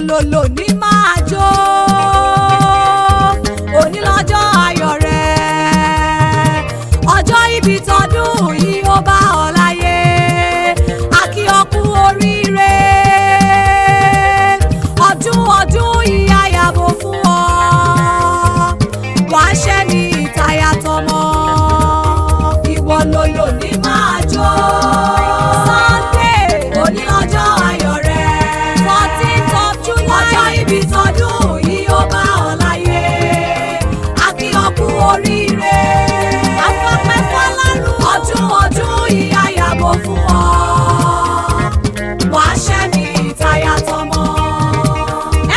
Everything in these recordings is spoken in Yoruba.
Ló lò ní máa jó. Òní lọ́jọ́ ayọ̀ rẹ̀, ọjọ́ ìbí tọdún yìí ó bá ọ láyé. A kí ọ kú oríire. Ọdún ọdún yìí á yàgò fún ọ. Wàá ṣẹ́ ní ìtayà tọmọ. Ìwọ ló lò ní máa jó. Sunday, òní lọ́jọ́ ayọ̀ rẹ̀. 14th of July. Ọjọ́ ìbí tọdún yìí ó bá ọ láyé. A kí ọ kú oríire. Afọ́pẹ́ fọlárun. Ọdún ọdún yìí á yàgò fún ọ. Wàá ṣẹ́ ní ìtayà tọmọ.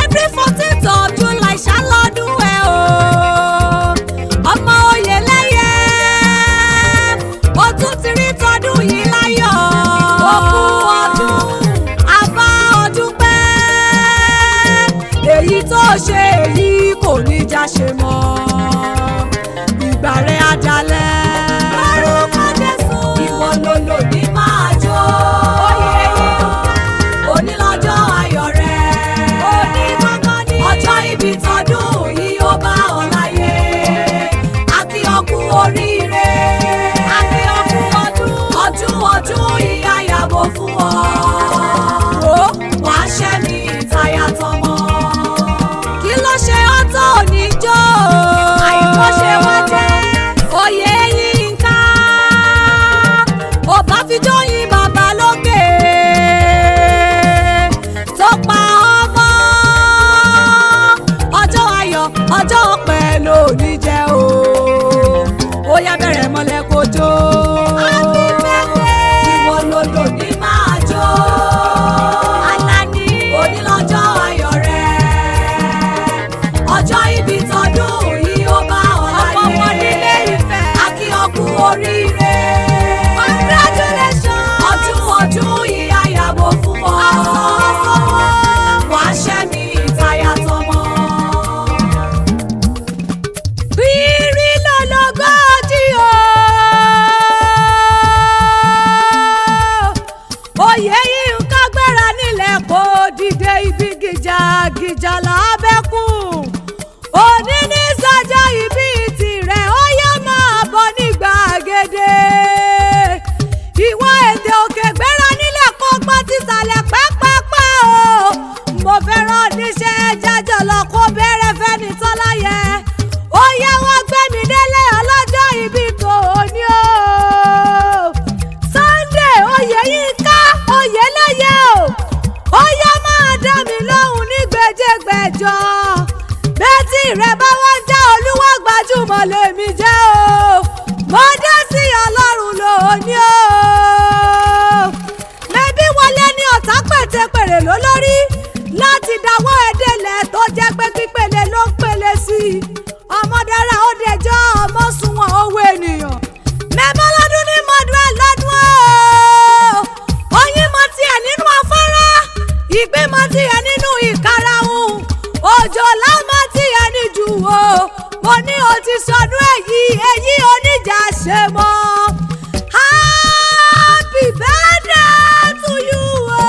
Every 14th of July ṣálọ́dún ẹ̀ o. Ọmọ oyè lẹ́yẹ. Ó tún ti rí tọdún yìí láyọ̀. Ó kú ọdún, àbá ọdún pẹ́. Èyí tó ṣe èyí kò ní já ṣe mọ́. Ìgbà rẹ̀ á dalẹ̀. Lórúkọ Jésù. Ìwọ ló lò ní máa jó. Oyè yìí òní lọ́jọ́ ayọ̀ rẹ̀. Òní gangan ni. Ọjọ́ ìbí tọdún yìí ó bá ọ láyé. A kí ọ kú oríire. A kí ọ kú ọdún. Ọdún ọdún yìí á yàgò fún ọ. Ó wàá ṣẹ́ ní ìtayà tọmọ. Kí ló ṣe ọ́ tó ní jó? Àìkọ́ ṣe wá jẹ́. Oyè Yínká. Ò bá fi jóyin bàbá lókè. Tó pa ọmọ. Ọjọ́ ayọ̀, ọjọ́ ọpẹ́ ló ní jẹ́ o. Ó yá, bẹ̀rẹ̀ mọ́lẹ̀ kó jó. Happy birthday. Ìwọ ló lò ní máa jó. Alani. Òní lọ́jọ́ ayọ̀ rẹ̀. Ọjọ́ ìbí tọdún yìí ó bá ọ láyé. Ọmọ wọn nílé Ifẹ̀. A kí ọ kú oríire. Congratulations. Ọdún ọdún yìí á yàgò fún ọ. Wàá ṣẹ́ mi ìtayà tọmọ. Bírí lọ́lọ́gọ́jì o. Oyè yìí ń kágbéra nílẹ̀ kó dìde, ibi gìjà gìjà lábẹ́kùn. Òní ní sọ́jà ibi tirẹ̀, ó yá, máa bọ̀ ní gbàgede. Ìwọ èdè òkè, gbéra nílẹ̀ kó gbọ́ tìsàlẹ̀ pẹ́pẹ́pẹ́ o. Mo fẹ́ràn níṣẹ́ jájọ́ lọ kó bẹ̀rẹ̀ fẹ́ni tọ́láyẹ. Ó yá, wá gbé mi délé ọlọ́jọ́ ibi tó ní o. Sunday Oyèyínká Oyèlẹ́yẹ o. Ó yá, máa dá mi lóhùn ní gbèjégbèjọ. Bẹ́tì rẹ̀ bá wá já, olúwa gbajúmọ̀ lèmi jẹ́ o. Mo dá sí ọlọ́run lóní o. Mẹ́bí wọlé ní ọ̀tá pètèpèrè lólórí láti dáwọ́ ẹ̀dẹ̀lẹ̀ tó jẹ́ pé pípele ló ń pele sí i. Ọmọdára ó dẹjọ́ ọmọ sunwọ̀n owó ènìyàn. Mẹ́bọ́ lọ́dún ní mọ́dún ẹ̀ lọ́dún o. Oyin mọ tiẹ̀ nínú afárá, ìgbín mọ tiẹ̀ nínú ìkarahun, òjòlá mọ tiẹ̀ ní jù o. Mo ní o ti sọdún èyí, èyí oníjà ṣe mọ́. Happy birthday to you o.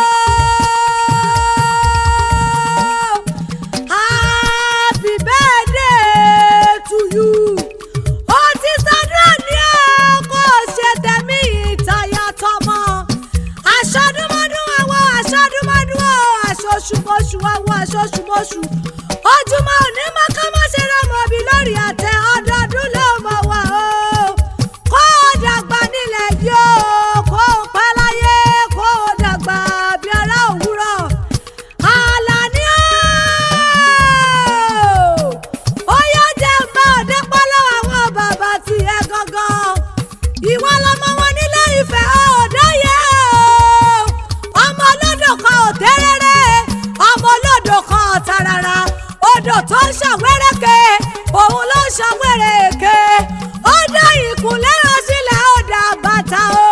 Happy birthday to you. Ó ti sọdún òní o, kó o ṣe tẹ̀mí ìtayà tọmọ. Aṣọdúnmọ́dún àwọn aṣọdúnmọ́dún o, aṣoṣùmọ́ṣù àwọn aṣoṣùmọ́ṣù. Ojúmọ́ òní mọ́ ká má ṣe rọ́mọ bí lórí àtẹ, ọdọọdún ló mọ̀ wá o. Kó o dàgbà nílẹ̀ yìí o, kó o pẹ́ láyé, kó o dàgbà bí ará òwúrọ̀. Àlàní o! Ó yá, jẹ́ ń bá òde pọ́ lọ́wọ́ àwọn bàbá tiẹ̀ gangan. Ìwọ lọmọ wọn nílé Ifẹ̀ ọ̀dọ́yẹ o. Ọmọ olódò kan ò tẹ́rẹ́rẹ́, ọmọ olódò kan ò tarara. Odò tó ń ṣàwẹ́rẹ́kẹ́, òun ló ń ṣàwẹ́rẹ́kẹ́. Ó dá ìkúnlẹ̀ rán sílẹ̀, ó dá bàtà o.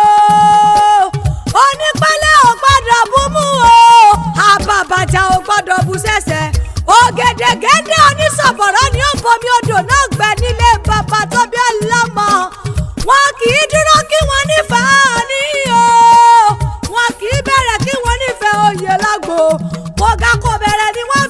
Onípẹ́lẹ́ ò gbọ́dọ̀ bú mú o. Àbàbàjà ò gbọ́dọ̀ bú sẹ́sẹ̀. Ògèdègèdè onísọ̀bọ̀rọ̀ ni ó bomi odò náà gbẹ nílé bàbá tó bí ọlọ́mọ. Wọn kì í dúró kí wọ́n nífẹ̀ẹ́ ní o. Wọn kì í bẹ̀rẹ̀ kí wọ́n nífẹ̀ẹ́ oyè lágbo. Kò ga kò bẹ̀rẹ̀ ni wọ́n.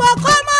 Gbogbo kó.